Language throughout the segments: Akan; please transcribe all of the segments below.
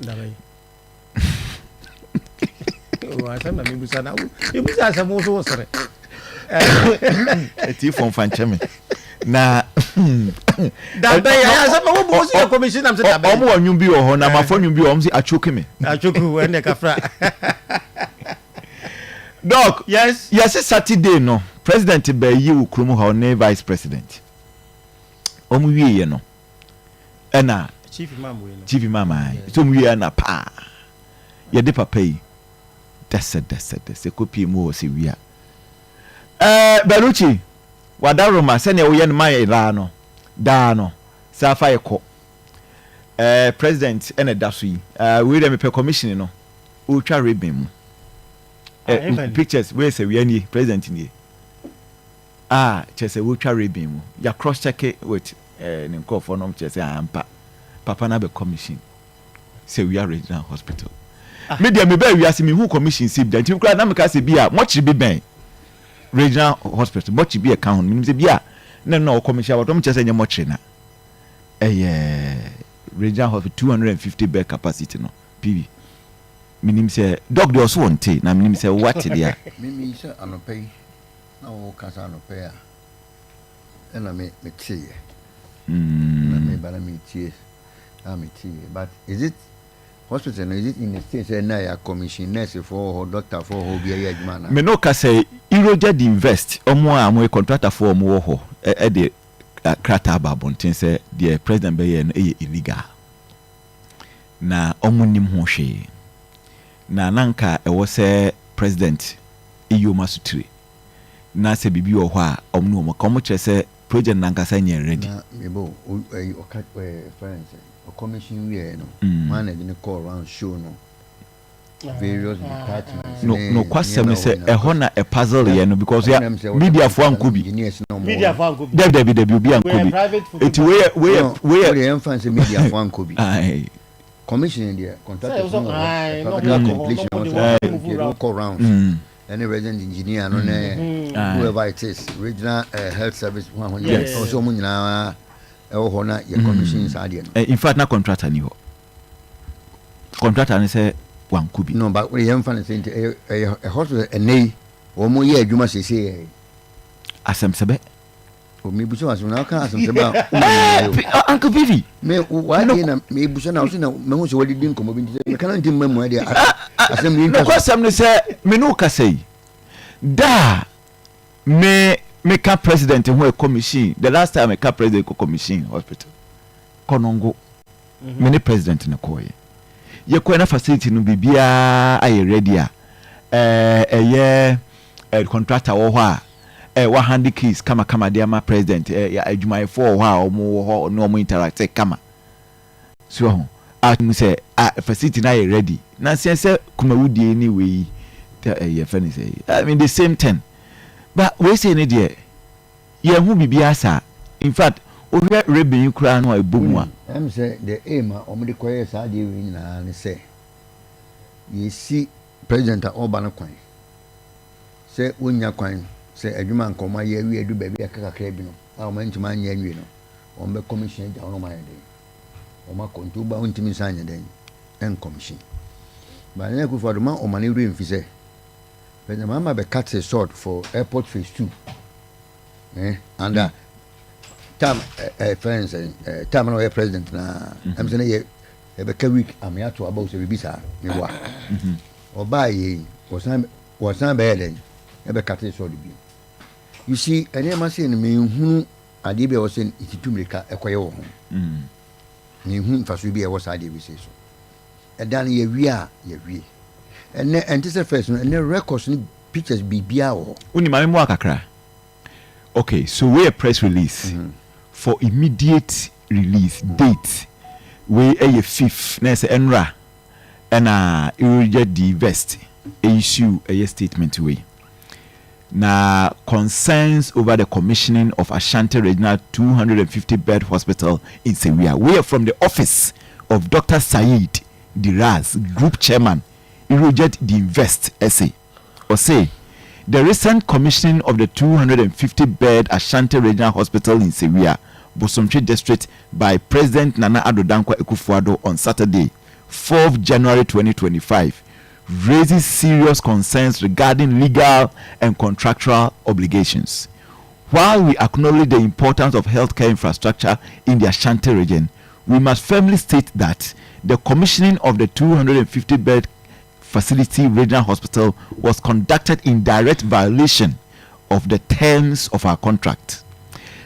Dabɛyi. O asɛm na mebusa na mebusa asɛm wo so wo sere. Atiefo mfa nkyɛ me na. Dabɛyi ayɛ asɛm na wo bu wo so yɛ commission nam sɛ dabɛyi. Ɔmo wɔ nnwom bi wɔ hɔ na mafɔ nnwom bi wɔ hɔ, ɔmo sɛ atwoke me. Atwoke wo ɛnna kafra. Doc. Yes. Yɛse Saturday no president bɛyi wo kurom ha, ɔne vice president. Ɔmo wie yɛ no ɛna Chief Imam wei no. Chief Imam ayi so ɔmo wie ɛna paa yɛde papa yi dɛsɛ dɛsɛ dɛsɛ kɔpie mu wɔ sɛ wia Belucci wadaroma sɛnea woyɛ no ma yɛ daa no daa no saa fa yɛ kɔ president ɛna ɛda so yi. Wei deɛ mepɛ commission no ɔretwa ribbon mu. Pictures wei sɛ wia nie, president nie a kyerɛ sɛ wɔretwa ribbon mu. Yɛ cross check with ne nkurɔfoɔ nom kyerɛ sɛ ampa papa no abɛ commission sɛ wia regional hospital. Me deɛ mebɛɛ wiase mehu commission sɛ bi da nti koraa na meka sɛ bi a mɔkyere bi bɛn regional hospital, mɔkyere bi ɛka ho no, menim sɛ bi a na no na wɔ commission a wɔtɔm kyerɛ sɛ nyɛ mɔkyere na ɛyɛ regional hospital 250 bed capacity no. Pb menim sɛ doc deɛ ɔso wɔ nte na menim sɛ wate deɛ a. Mimi sɛ anɔpa yi na wɔkasa anɔpa yi a ɛna me meteeɛ na meba na metie a meteeɛ, but is it hospital no, is it in the state sɛ na yɛ commission nurse foɔ wɔ hɔ, doctor foɔ wɔ hɔ, obi ayɛ adwuma ana? Me no ka sɛ Eurojet Invest, ɔmo a ɔmo yɛ contractor foɔ, ɔmo wɔ hɔ ɛde krataa aba abɔnten sɛ deɛ president bɛyɛ no ɛyɛ illegal na ɔmo nim ho hwee na nanka ɛwɔ sɛ president eyi ɔmo asotire na sɛ biribi wɔ hɔ a ɔmo ne ɔmo ka. Ɔmo kyerɛ sɛ project nankasa nyɛ ready. Na mebo ɛyi ɔka friend sɛ ɔcommission wieɛ no, wɔn na ɛde ne call round show no various departments. No, no kwasɛm ne sɛ ɛhɔ na ɛpuzzle yɛ no because ya mediafoɔ ankɔ bi. Mediafoɔ ankɔ bi. Dabi dabi dabi, obi ankɔ bi, eti weyɛ weyɛ weyɛ. Weyɛ yɛn fan sɛ mediafoɔ ankɔ bi. Ayi. Commission deɛ, contractors no wɔ hɔ, practical completion wɔn sɛ wɔn kɔ rounds ɛne resident engineer no ne whoever it is, regional health service ho ahɔ nyinaa ɔsɛ wɔn nyinaa ɛwɔ hɔ na yɛ commission saa deɛ no. In fact, na contractor ni hɔ, contractor ni sɛ wankɔ bi. No, but yɛn fa ne sɛ nti ɛyɛ ɛhɔ so ɛnɛ yi wɔn yɛ adwuma sese yɛ. Asɛmsɛbɛ. O mi busa asɛm na ɔka asɛmsɛbɛ a. Uncle Vivi. Me wa de na me busa na ɔsɛ na me ho sɛ wɔde di nkɔmɔ bi nti sɛ meka na nti mma mu adeɛ asɛm yi ntwa so. Asɛm ne sɛ me ne wo kasa yi daa me meka president ho commission, the last time meka president kɔ commission hospital Kɔnɔngo, me ne president ne kɔɔyɛ, yɛkɔɛ na facility no biribiara ayɛ ready a ɛyɛ contractor wɔ hɔ a wahand keys kamakama de ama president. Adwumayɛfoɔ wɔ hɔ a wɔn wɔ hɔ ne wɔn interact kama so ho a mu sɛ a facility no ayɛ ready na sɛ kumawudie ne wei ɛyɛ fɛ ne sɛ, I mean, the same thing, but wei sɛ ne deɛ yɛn ho biribiara saa. In fact, wohwɛ ribbon yi koraa no a ɛbɔ mu a. Sɛ the aim a wɔde kɔyɛ saa adeɛ wei nyinaa ne sɛ yɛsi president a ɔreba no kwan sɛ wɔnya kwan sɛ adwuma nka wɔn ayɛ awie adu baabi a kakra bi no a wɔn ntoma anyɛ awie no, wɔn bɛ commission agya wɔn ayɛ den wɔn akɔ nti woba wɔntumi nsa anyɛ den ɛncommission. But Nana Akufo Addo ma ɔma ne wura mfi sɛ President Mahama bɛ cut sod for airport phase two under time ɛ ɛ fɛn sɛ time na ɔyɛ president na sɛ ne yɛ ɛbɛka week ame ato aba sɛ biribi saa ne wa ɔbaa yɛ yi wɔsan bɛyɛ dɛn ɛbɛ cut sod bi. You see, ɛnneɛma sɛ no mehunu adeɛ bi a ɛwɔ sɛ ntitu mirika ɛkɔyɛ wɔ ho, mehu mfaso bi a ɛwɔ saa adeɛ bi sɛ so ɛdan no yɛwie a yɛwie. Ɛnɛ ɛnte sɛ first no, ɛnɛ records ne pictures biribiara wɔ hɔ. Woni maame mu akakra. Okay, so wey yɛ press release for immediate release date wei ɛyɛ fifth na ɛsɛ ɛnra ɛna Eurojet Divest issue ɛyɛ statement wei na concerns over the commissioning of Ashanti Regional 250 bed hospital in Sewia. We are from the office of Dr. Said Diraz, Group Chairman, Eurojet Invest SA. Ɔse, the recent commissioning of the 250 bed Ashanti Regional Hospital in Sewia, Bosomtwe District by President Nana Addo Dankwa Akufo-Addo on Saturday, 4th January 2025, raises serious concerns regarding legal and contractual obligations. While we acknowledge the importance of healthcare infrastructure in the Ashanti region, we must firmly state that the commissioning of the 250 bed facility regional hospital was conducted in direct violation of the terms of our contract.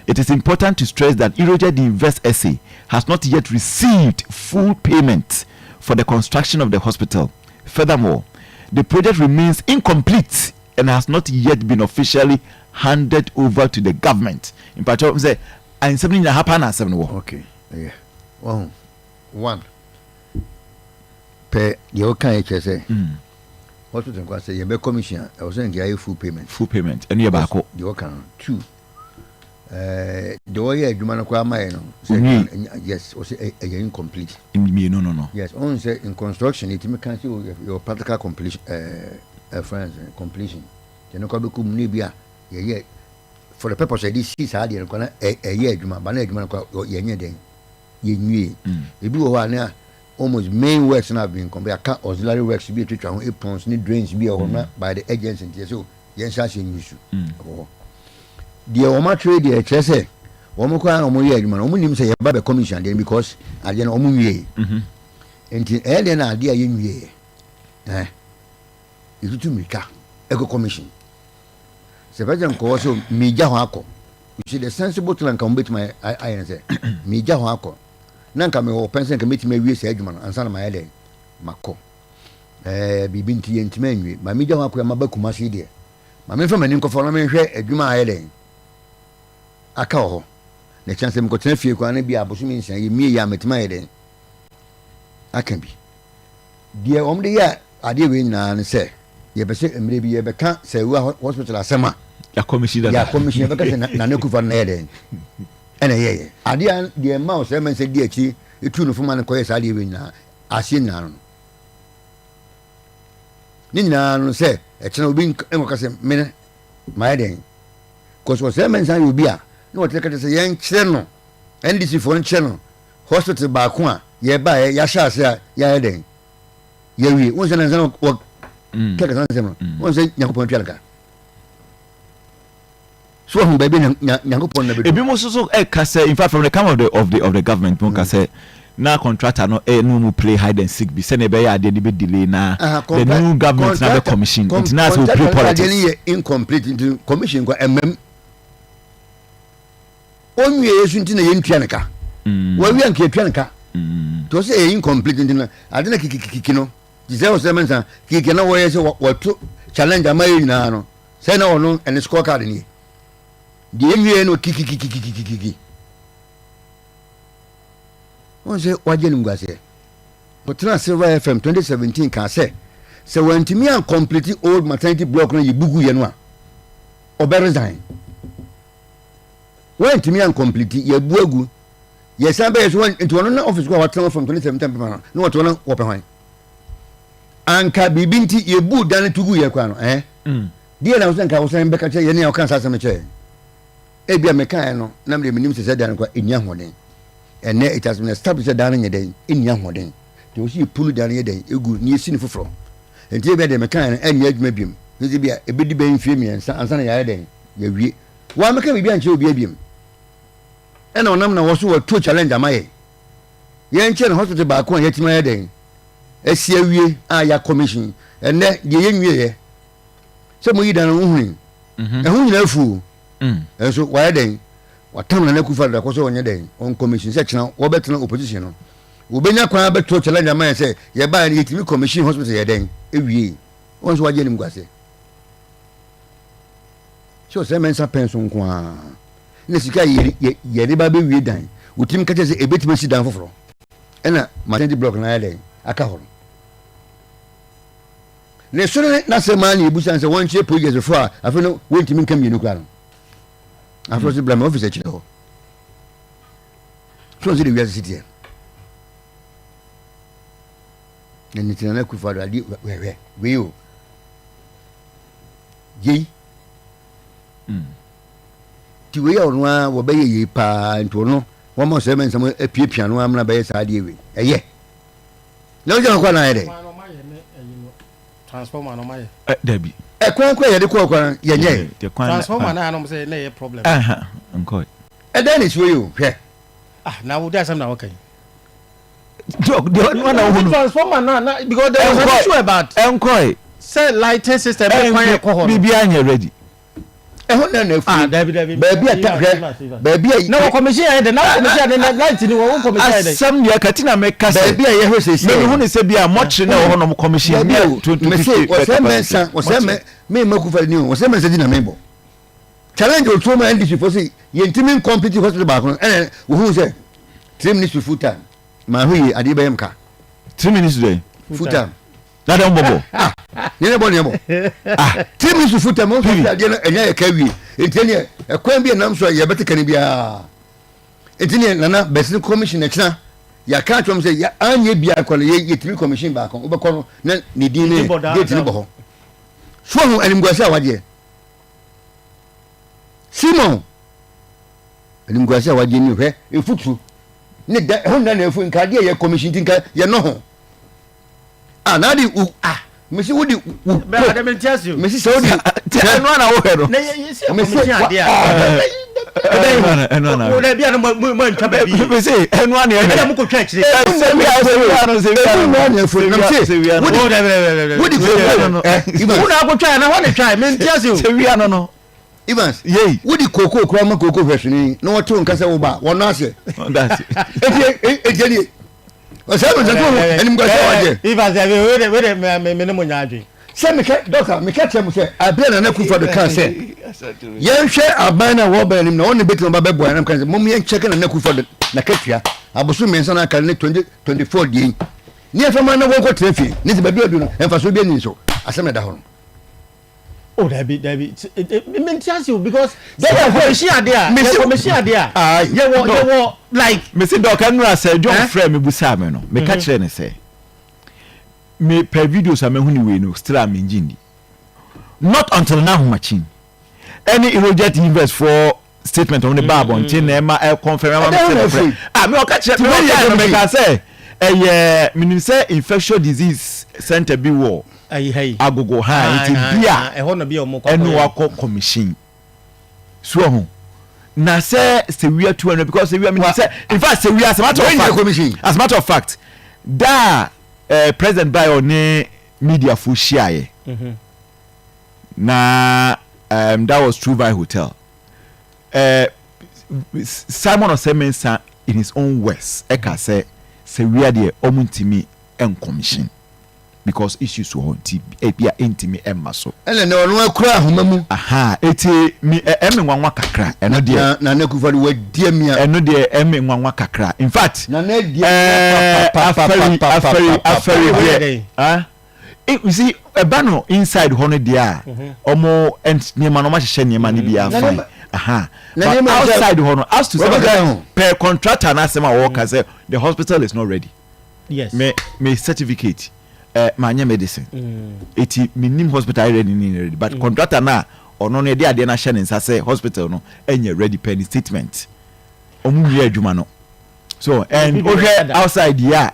It is important to stress that Euroget Invest SA has not yet received full payment for the construction of the hospital. Furthermore, the project remains incomplete and has not yet been officially handed over to the government. In particular, sɛ nsɛm no nyinaa hapa na asɛm no wɔ. Okay, yeah. One, one. Pɛ deɛ ɔka yɛ kyerɛ sɛ hospital nkwa sɛ yɛbɛ commission a, ɛwɔ sɛ nka yɛayɛ full payment. Full payment ɛno yɛ baako. Deɛ ɔka no. Two, deɛ ɔyɛ adwuma no koraa ama yɛ no sɛ yes, ɔsɛ ɛyɛ incomplete. Mmienu no. Yes, ɔn sɛ in construction yɛtumi kan sɛ yɛwɔ practical completion, friends completion deɛ no kɔ bɛkɔ mu ne bi a yɛyɛ for the purpose yɛde si saa deɛ no kɔ na ɛyɛ adwuma ba na adwuma no kɔ yɛnyɛ dɛn, yɛnwie. Ebi wɔ hɔ a ne almost main works na have been complete, aka auxiliary works bi etwitwa ho, aprons ne drains bi wɔ hɔ na by the agency, nti yɛ sɛ yɛn hyɛ aseɛ nyi su wɔ hɔ. Deɛ wɔn atwerɛ deɛ, ɛkyerɛ sɛ wɔn kɔ a na wɔn yɛ adwuma no, wɔn nim sɛ yɛba bɛ commission adeɛ no because adeɛ no wɔn nwie. Nti ɛyɛ deɛ na adeɛ a yɛnwie yɛtutu mirika ɛkɔ commission sɛ president kɔɔ sɛ mirigya hɔ akɔ. You see, the sensible thing nka wɔn bɛtumi ayɛ no sɛ mirigya hɔ akɔ na nka mewɔ pɛn sɛ nka mɛtumi awie saa adwuma no ansa na mayɛ dɛ makɔ. Biribi nti yɛntumi anwie ma megya hɔ akɔ. Maba Kumase deɛ, ma memfa m'ani nkɔfa na menhwɛ adwuma a ayɛ dɛn aka wɔ hɔ na kyɛn sɛ mekɔtena fie koraa no bi a abosome 6 yɛmie yɛ a, mɛtumi ayɛ dɛn aka bi. Deɛ wɔn de yɛ adeɛ wei nyinaa ne sɛ yɛpɛ sɛ mmerɛ bi yɛbɛka sɛ awua hospital asɛm a yɛakɔmisi dada. Yɛakɔmisi, yɛbɛka sɛ Nana Akufo no na yɛ dɛn ɛna ɛyɛyɛ adeɛ a deɛ ma wo sɛ mɛ sɛ di akyi etu no foma no kɔyɛ saa adeɛ wei nyinaa aseɛ nyinaa no ne nyinaa no sɛ ɛkyɛn obi nkɔka sɛ mene mayɛ dɛn kɔsɔ ɔsɛ mɛnsa yɛ obi a na wɔtɛ kɛtɛ sɛ yɛnkyerɛ no, NDC foɔ nkyerɛ no hospital baako a yɛba yɛ yɛahyɛ ase a yɛayɛ dɛn yɛwie. Wɔn sɛ nansa no wɔ kɛkɛ sanni sɛm no, wɔn sɛ Nyankopɔn tua no ka so wɔn baabi na Nyankopɔn na bɛ Ebi mo nso so ɛka sɛ, in fact, from the camp of the government mo ka sɛ na contractor no no mu play hide and seek bi sɛnea ɛbɛyɛ adeɛ de bɛ delay na the new government na bɛ commission, nti na sɛ o play politics. Adeɛ no yɛ incomplete, nti commission kɔ ɛmɛm onwie yɛ so nti na yɛntua ne ka. Wɔawie anka yɛtua ne ka nti ɔsɛ ɛyɛ incomplete, nti na ade na kikikiki no te sɛ ɔsɛ mɛnsa kikiki na wɔyɛ sɛ wɔto challenge ama yɛ nyinaa no sɛ na ɔno ɛne score card nie deɛ ɛnwie no kikikikikikiki. Wɔn sɛ wagye no nguaseɛ. Ɔtena Silver FM 2017 kaa sɛ sɛ wɔntumi an complete old maternity block no yɛ bugu yɛ no a, ɔbɛ resign. Wɔntumi an complete, yɛbu agu, yɛsan bɛyɛ so. Nti ɔno na office kɔ a watena from 2017 pɛpɛ no na wɔte hɔ no wɔpɛ hwan anka biribi nti yɛbu dan no tugu yɛ kora no deɛ na wosɛ nka wosan bɛka kyerɛ yɛne a wɔka saa asɛm no kyerɛ ebi a mekaeɛ no na mede menim sɛ sɛ dan no kora ɛnni ahoɔden. Ɛnɛ it has been established sɛ dan no nyɛ dɛn, ɛnni ahoɔden, nti wɔsi yɛpulu dan no yɛ dɛn ɛgu na yɛsi no foforɔ. Nti ebi a deɛ mekaeɛ no ɛnyɛ adwuma biom ne bi a ɛbɛdi bɛn mfie 3 ansa na yɛayɛ dɛn yɛawie. Wɔamɛka biribi ankyerɛ obi abiom ɛna ɔnam na wɔ so wɔtuo challenge ama yɛ yɛnkyɛ no hospital baako a yɛatumi ayɛ dɛn asi awie a yɛ commission. Ɛnɛ deɛ yɛnwieɛ sɛ moyi dan no wohuni ɛho nyinaa afuo ɛnso wayɛ dɛn watam Nana Akufo Addo akɔ sɛ ɔnyɛ dɛn on commission sɛ kyena wɔbɛtena opposition no, wɔbɛnya kwan abɛto challenge ama yɛ sɛ yɛbaeɛ no yɛtumi commission hospital yɛ dɛn ewie. Wɔn nso wagye anim guase sɛ ɔsɛ mɛnsa pɛn so nko ara na sika yɛde ba bɛwie dan, wɔtumi ka kyerɛ sɛ ɛbɛtumi asi dan foforɔ ɛna maternity block na ayɛ dɛn aka hɔ no ne so ne n'asɛm a na ebusa sɛ wɔnkyerɛ project fo a afei no wɔntumi nka mmienu koraa no. Afei ɔsɛ bla me office akyerɛ hɔ so ɔsɛ de wiase si teɛ na ne tena na Akufo Addo adeɛ hwɛhwɛ wei o yei nti wei a ɔno a wɔbɛyɛ yei paa nti ɔno wɔma ɔsɛ mɛ nsɛm apiapia no amena bɛyɛ saa adeɛ wei ɛyɛ. Na wogya no kɔ na ayɛ dɛ. Transformer no mayɛ. Ɛ dabi. Ɛkwan kɔ yɛde kɔɔ kwan yɛnyɛ. Transformer na anam sɛ na ɛyɛ problem. Ɛha nkɔe. Ɛdɛn na esiwɔ yi o hwɛ. Ah na wo de asɛm na wɔka yi. Dɔk deɛ ɔno na wohu no. Transformer na na because there was an issue about. Ɛnkɔe. Sɛ lighting system bɛ kwan ɛkɔ hɔ no. Biribiara nyɛ ready. Ɛhɔ na na afu. Ah dabi dabi. Baabi a ta hwɛ baabi a. Na wɔ commission ayɛ dɛ na wɔ commission ayɛ dɛ light ni wɔ wɔ commission ayɛ dɛ. Asɛm deɛ kati na meka sɛ. Baabi a yɛhwɛ sɛ sɛ. Mɛ mehu ne sɛ bi a mɔkyere na ɛwɔ hɔ nom commission nyɛ 250 bed capacity. Wɔsɛ mɛnsa wɔsɛ mɛ mɛ mɛ kufa ni o wɔsɛ mɛnsa di na mɛ bɔ. Challenge otuo ma NDC fo sɛ yɛntumi nkɔmpiti hospital baako no ɛna wɔhu sɛ 3 minutes to full time maa ho yie adeɛ bɛyɛ m ka. 3 minutes dɛ. Full time. Na dɛm bɔbɔ. Ah, ne ne bɔ ne bɔ. Ah, 3 minutes to full time ɔn sɛ adeɛ no ɛnya yɛ ka wie nti ɛneɛ ɛkwan bi ɛnam so a yɛbɛte ka no biara nti neɛ nana bɛsene commission ɛkyena yɛaka akyerɛ m sɛ yɛ anyɛ biara kɔ no yɛtumi commission baako wobɛkɔ no na ne din ne date ne bɔ hɔ so ho animguase a wadeɛ Simon, animguase a wagye ni hwɛ efuturo ne da ɛho nna na efu nka adeɛ yɛ kɔmihyin ti nka yɛ nɔ ho a na ade u a mesi wo de wo bɛɛ ade mi nti ase o mesi sɛ wo de ɛnu ana wo hwɛ no na yɛ yɛ si kɔmihyin adeɛ a ɛnu ana wo dɛ bi a no mo mo ntwa baabi mesi ɛnu ana yɛ ɛna mo kɔ twa akyire sɛwia sɛwia no sɛwia no ɛnu ana efu na mesi wo de wo de koko ɛ wo na akɔ twa na hɔ ne twa mi nti ase o sɛwia no no Evans, yei. Wode kookoo koraa ma kookoo hwɛsoni na wɔte wo nka sɛ wo ba a, wɔnnɔ aseɛ. Eti eti ɛnie. Ɔsɛ no nsɛsɛ wo animguaseɛ a wagye. Evans, ɛbi wei de wei de me me ne mo nya adwene. Sɛ meka dɔkta meka kyerɛ mo sɛ abere a Nana Akufo-Addo kaa sɛ yɛnhwɛ aban no a wɔreba anim na wɔn na ebetumi aba bɛboa yɛn na meka sɛ mom yɛnkyɛke Nana Akufo-Addo n'akatua abosom mmiɛnsa na aka ne 2024 deɛ yi ne yɛmfa ma na wɔnkɔtena fie ne sɛ baabi adu no mfasoɔ bi ani so asɛm na ɛda hɔ no. Oh dabi dabi me nti ase o because sɛ yɛ commission ade a yɛ commission ade a yɛ wɔ yɛ wɔ like. Me si dɔk ɛnura sɛ John frɛ me busaa me no me ka kyerɛ ne sɛ me pɛ videos a mehu ne wei no still a me ngye ndi not until na ahomakyin ɛne Eurojet Invest foɔ statement wɔn de ba abɔnten na ɛma ɛkɔnfɛn ɛma mi sɛ nɔkorɛ ah mi ɔka kyerɛ mi ɔka yɛ mi ka sɛ ɛyɛ minim sɛ infectious disease center bi wɔ agogo ha nti bi a ɛne wakɔ commission so ɛho na sɛ sewia 200 because sewia mi nim sɛ in fact sewia as a matter of fact as a matter of fact daa eh, president bayɛ ɔne media fo hyiaeɛ na um, that was True Vi Hotel uh, Simon Osei-Mensah in his own words ɛka sɛ sɛ wia deɛ ɔmo ntumi nkɔmhyɛn because issues wɔ hɔ nti ebi a ntumi ɛmma so. Ɛna na ɔno akura ahoma mu. Aha eti mi ɛmi nwanwa kakra ɛno deɛ. Na na ne kufa de wadi amia. Ɛno deɛ ɛmi nwanwa kakra in fact. Na na adi amia papapapapapa. Afɛri afɛri afɛri deɛ ah. You see, ɛba no inside hɔ no deɛ a, ɔmo nneɛma no ɔmo ahyehyɛ nneɛma no bi a fine. Aha. But outside hɔ no, as to sɛ per contractor n'asɛm a wɔka sɛ the hospital is not ready. Yes. Me me certificate eh, ma nyɛ medicine. Eti me nim hospital ayɛ ready ne ready but contractor na ɔno no yɛde adeɛ no ahyɛ ne nsa sɛ hospital no ɛnyɛ ready per ne statement. Ɔmo nwie adwuma no. So and wohwɛ outside yi a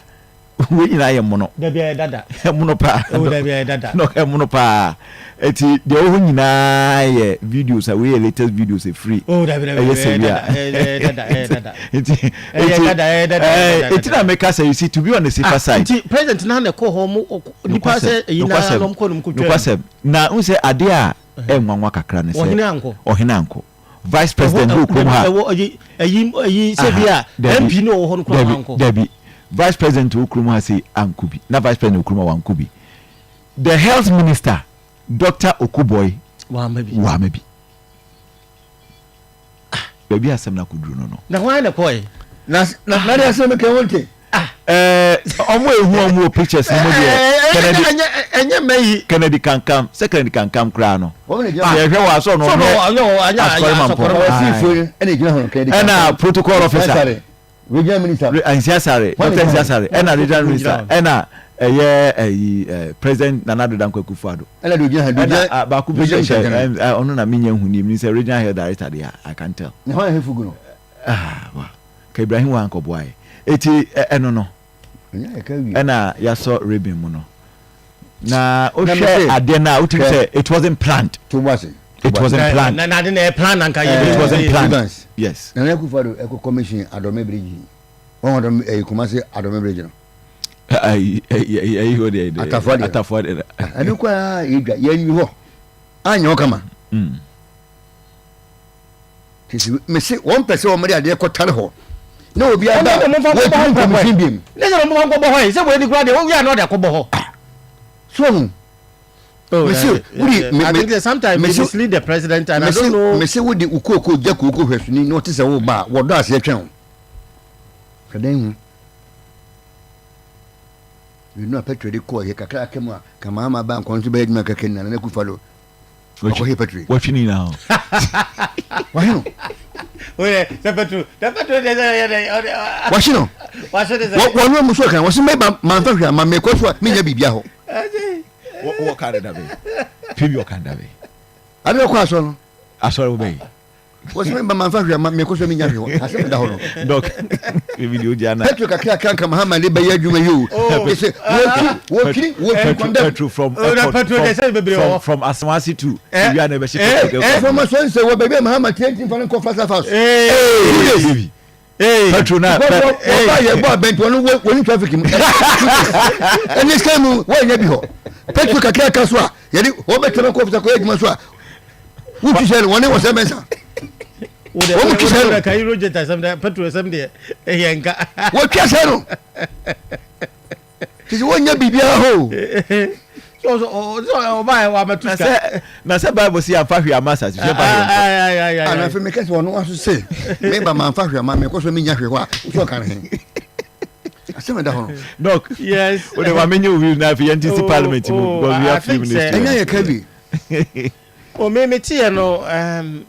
wei nyinaa yɛ mono. Dabi ɛyɛ dada. Ɛmono paa. Oh dabi ɛyɛ dada. No ɛmono paa. Eti deɛ ɛwɔ hɔ nyinaa yɛ videos a wei yɛ latest videos efiri. Oh dabi dabi ɛyɛ sɛ wia. Ɛyɛ dada ɛyɛ dada. Nti ɛyɛ dada ɛyɛ dada ɛyɛ dada. Eti na meka sɛ you see to be on the safer side. Nti president naa na ɛkɔ hɔ mo nipa sɛ eyi naa na ɔmo kɔ na ɔmo kɔ twɛ. Nokwasɛm na n sɛ adeɛ a ɛnwanwa kakra ne sɛ ɔhene ankɔ. Ɔhene ankɔ. Vice president wɔ kurom ha. Ɛwɔ ɛyi ɛyi ɛyi sɛ bi a MP no wɔ hɔ no kura ankɔ. Dabi vice president wɔ kurom ha sɛ ankɔ bi na vice president wɔ kurom ha wankɔ bi. The health minister Doctor Okoboy wama bi. Wama bi. Baabi asɛm no akɔduru no no. Na hwan na ɛkɔɛ? Na na na de asɛm kɛ wɔn te. Ɛɛ ɔmo ehu ɔmo wɔ pictures no mu deɛ. Kennedy ɛnyɛ mɛ yi. Kennedy Kankam sɛ Kennedy Kankam koraa no. Sɛ yɛhwɛ wɔ asɔ no ɔnyɛ asɔre mampɔ. Ɛna protocol officer. Regional minister. Nsiasare Dr Nsiasare ɛna regional minister ɛna ɛyɛ ɛyi president Nana Addo Dankwa Akufo-Addo. Ɛna de ogyina ha de ogyina. Ɛna baako bi hyɛ ɔno na mi nya hu ni mi sɛ regional health director deɛ I can tell. Na hɔn ahemfo gu no. Ah wa ka Ibrahim wa ankɔboa yɛ eti ɛno no. Ɛna yɛasɔ ribbon mu no. Na wohwɛ adeɛ no a wotumi sɛ it wasn't planned. It wasn't planned. Na ade na ɛyɛ plan anka yɛ. It wasn't planned. Yes. Nana Akufo-Addo ɛkɔ commission Adome bridge yi. Wɔn Adome ɛyi Kumasi Adome bridge no. Ayi ayi ayi hɔ deɛ. Atafoa deɛ. Atafoa deɛ. Ɛno koraa yɛ dwa yɛn nwi hɔ anyɛ hɔ kama. Sisi mese wɔn pɛ sɛ wɔn de adeɛ kɔtare hɔ na obi aba wɔntumi nkɔmhyɛn biem. Ne sɛ wɔn nkɔbɔ hɔ yi sɛ wɔn ani kura deɛ wɔn wia na ɔde akɔbɔ hɔ. Ah, so ɔho. Oh, mese wodi me I think that sometimes they mislead the president and I don't know. Mese wodi wo kooko gya kooko hwɛsoni na ɔte sɛ wo ba a wɔdɔ aseɛ twɛn wo. Hwɛ dɛn ho. Wenu a Petro de kɔɔ yɛ kakra aka mu a kamaama ba nkɔn so bɛyɛ adwuma kɛkɛ na Nana Akufo-Addo ɔkɔhye petro wɔtwe ne nyinaa hɔ wahye no oyɛ sɛ petro sɛ petro deɛ sɛ yɛ dɛ ɔde wahye no wahye ne sɛ wɔn mu so kan wɔsi mɛba manfa hwɛ ama mɛkɔ so a menya biribi ahɔ wɔ ka ne dabe pii bi ɔka ne dabe ade ɔkɔ asɔre no asɔre wo bɛyi Wɔsi mi ba ma nfa hwɛ ma mi kɔ so mi nya hwɛ hɔ asɛm da hɔ no. Dɔk ebi de o gya na. Petro kakra kakra nka Mahama de bɛyɛ adwuma yi o. Ɛsɛ wɔtwi wɔtwi wɔtwi kɔndɛm. Petro from airport from from Asawase to ewia na ɛbɛhyɛ petro. Ɛfɔ ma sɔn sɛ wɔ baabi a Mahama tiɛ nti nfa no nkɔ Flagstaff house. 2 days. Petro na wɔba yɛ bɔ abɛnti wɔn wɔn ni traffic mu ɛne sika mu wɔn nyɛ bi hɔ petro kakra ka so a yɛde wɔn bɛ tɛmɛ kɔ ɔfisa kɔ yɛ adwuma so a wotwi sɛ no wɔne wɔ sɛ mɛnsa wɔn twi sɛ no wɔtwi sɛ no te sɛ wɔnyɛ biribiara hɔ na sɛ bible sɛ yɛmfa hwee ama asase so yɛmfa hwee nkɔ ana afei meka sɛ ɔno aso sɛ meba mamfa hwee ama mekɔ so menya hwee hɔ a wosɛ ɔka ne he asɛm ɛda hɔ no dɔk yes wode ma menye wo views na afei yɛnte si oh, parliament mu oh, because we I have few think minutes sɛ to ɛnyɛ yɛ ka wie o me meteɛ no um,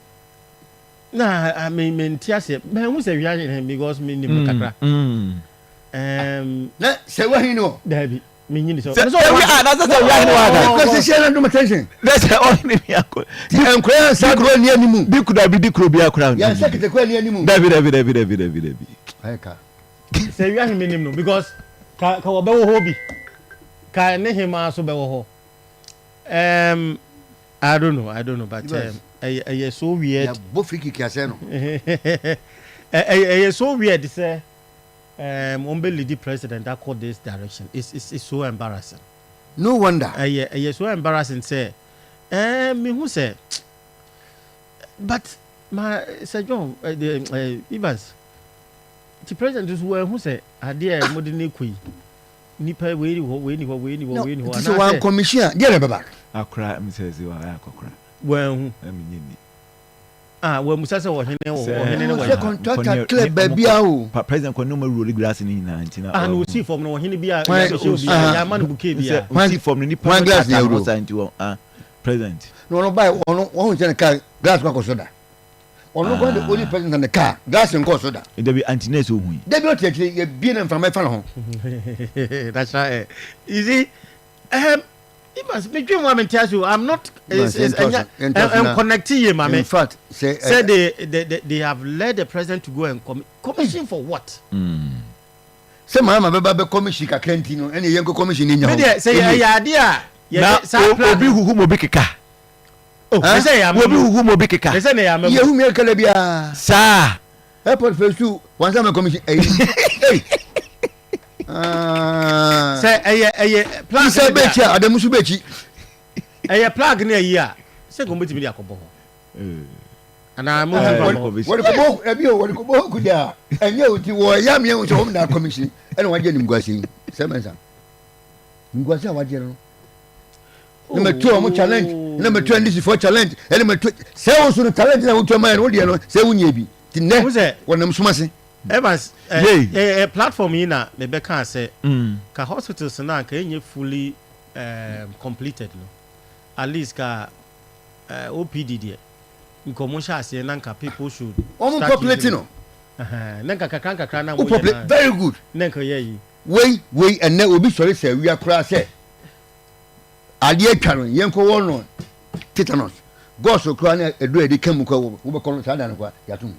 na ah, me mente aseɛ mahu sɛ wia hene because menim no kakra um, na sɛ woahi no daabi menyini sɛ sɛ sɛ wia na sɛ sɛ wia hene wa ka because sɛ na dom attention na sɛ ɔhene mi akɔ ti nkora yɛn nsa kuro ni animu bi kura bi di kuro bi akora yɛn nsa ketekura ni animu dabi dabi dabi dabi dabi dabi ayɛ ka sɛ wia hene menim no because ka ka wɔbɛwɔ hɔ bi ka ne hemaa so bɛwɔ hɔ um, I don't know I don't know but um, ɛyɛ ɛyɛ so weird yɛbɔ free kick asɛ no ɛyɛ ɛyɛ so weird sɛ wɔn bɛ lead president akɔ this direction. It's so embarrassing. No wonder. Ɛyɛ ɛyɛ so embarrassing sɛ mehu sɛ but ma Sir John Evans ti president nso wɔn ehu sɛ adeɛ a wɔde ne kɔ yi nipa wei ni hɔ, wei ni hɔ, wei ni hɔ, wei ni hɔ. Ti sɛ wɔn commission a deɛ na ɛbɛba. Akora mi sɛ ɛsɛ wɔn ayɛ akɔkora. Wɔn ehu. Ɛmi nye ni. Ah, wɔn musa sɛ ɔhene wɔ ɔhene ne wɔ. Sɛ contractor clear baabi a o. President kɔ ne ɔma roll glass ne nyinaa nti na. Ah, na osi fam no ɔhene bi a yɛ bɛ hyɛ obi a yɛ ama no bouquet bi a. Osi fam no nipa no tata ho sa nti wɔn ah president. Na ɔno ba ɔno wɔn ho nkyɛn kaa glass kɔ akɔ so da. Ɔno kɔ de only president ne kaa glass nkɔ so da. Dabi anti nurse ohun yi. Dabi ɔte akyire yɛ bie na nframa ɛfa ne ho. That's right. You see, Evans, me dream wa me nte ase o. I'm not is is enya and connect ye mame. In fact, say say they have led the president to go and commission for what? Sɛ mahama bɛba bɛ commission kakra nti no ɛne yɛnkɔ commission ne nya hɔ. Me deɛ sɛ yɛ ade a yɛ saa plan. Obi huhu mo bi keka. Oh, sɛ yɛ ama. Obi huhu mo bi keka. Sɛ ne yɛ ama. Yɛ hu mi kala bia. Saa. Airport phase 2 wansa ma commission ɛyi. Sɛ ɛyɛ plug sɛ bɛkyi a adamu so bɛkyi. Ɛyɛ plug ne ayi a sɛ nka wɔbɛtumi de akɔbɔ hɔ anaa mo ti fa bɔ. Wɔde kɔbɔ ɛbi o wɔde kɔbɔ hɔ kudi a ɛnyɛ o ti wɔ ɛyɛ amia sɛ wɔn na commission ɛna wɔagye nimguase yi sɛ mɛnsa nimguase a wɔagye no na mɛ tu wɔn challenge na mɛ tu NDC fo challenge ɛna mɛ tu sɛ wɔn so no challenge na wɔn tu ɛma yɛ no wɔn deɛ no sɛ wɔn nyɛ bi ti nɛ wɔnam suma se. Evans, eh, eh, eh, platform yi na mebɛkaa sɛ ka hospitals no a nka ɛnyɛ fully completed no, at least ka OPD deɛ nka ɔmo nhyɛ aseɛ na nka people should Wɔn start populate using no. it. Ɛhɛn, na nka kakra nkakra na Wo moyɛ populate na very good. na nka yɛ yi. Wei wei ɛnɛ obi sɔre sɛ awia koraa sɛ adeɛ atwa no yɛnkɔ wɔ no tetanus gɔs koraa ne ɛduro a yɛde ka mu koraa wobɛkɔ no saa da no koraa yɛato mu.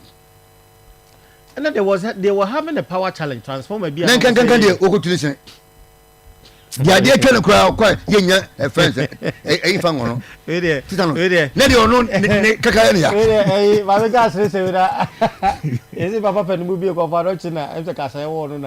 Ɛna there was they were having a power challenge, transformer bi a. Ne nkankankan deɛ wɔkɔtuli sɛn deɛ adeɛ twa no koraa kɔ yɛnya ɛfɛn sɛ ɛyi fa ŋɔ no tita no ne deɛ ɔno ne kaka yɛ ne ya. Ɛyi maame ka asere sɛ wura yɛsi papa pɛ no mu bi kɔfa no kyi na ɛsɛ kasa ɛwɔ no na.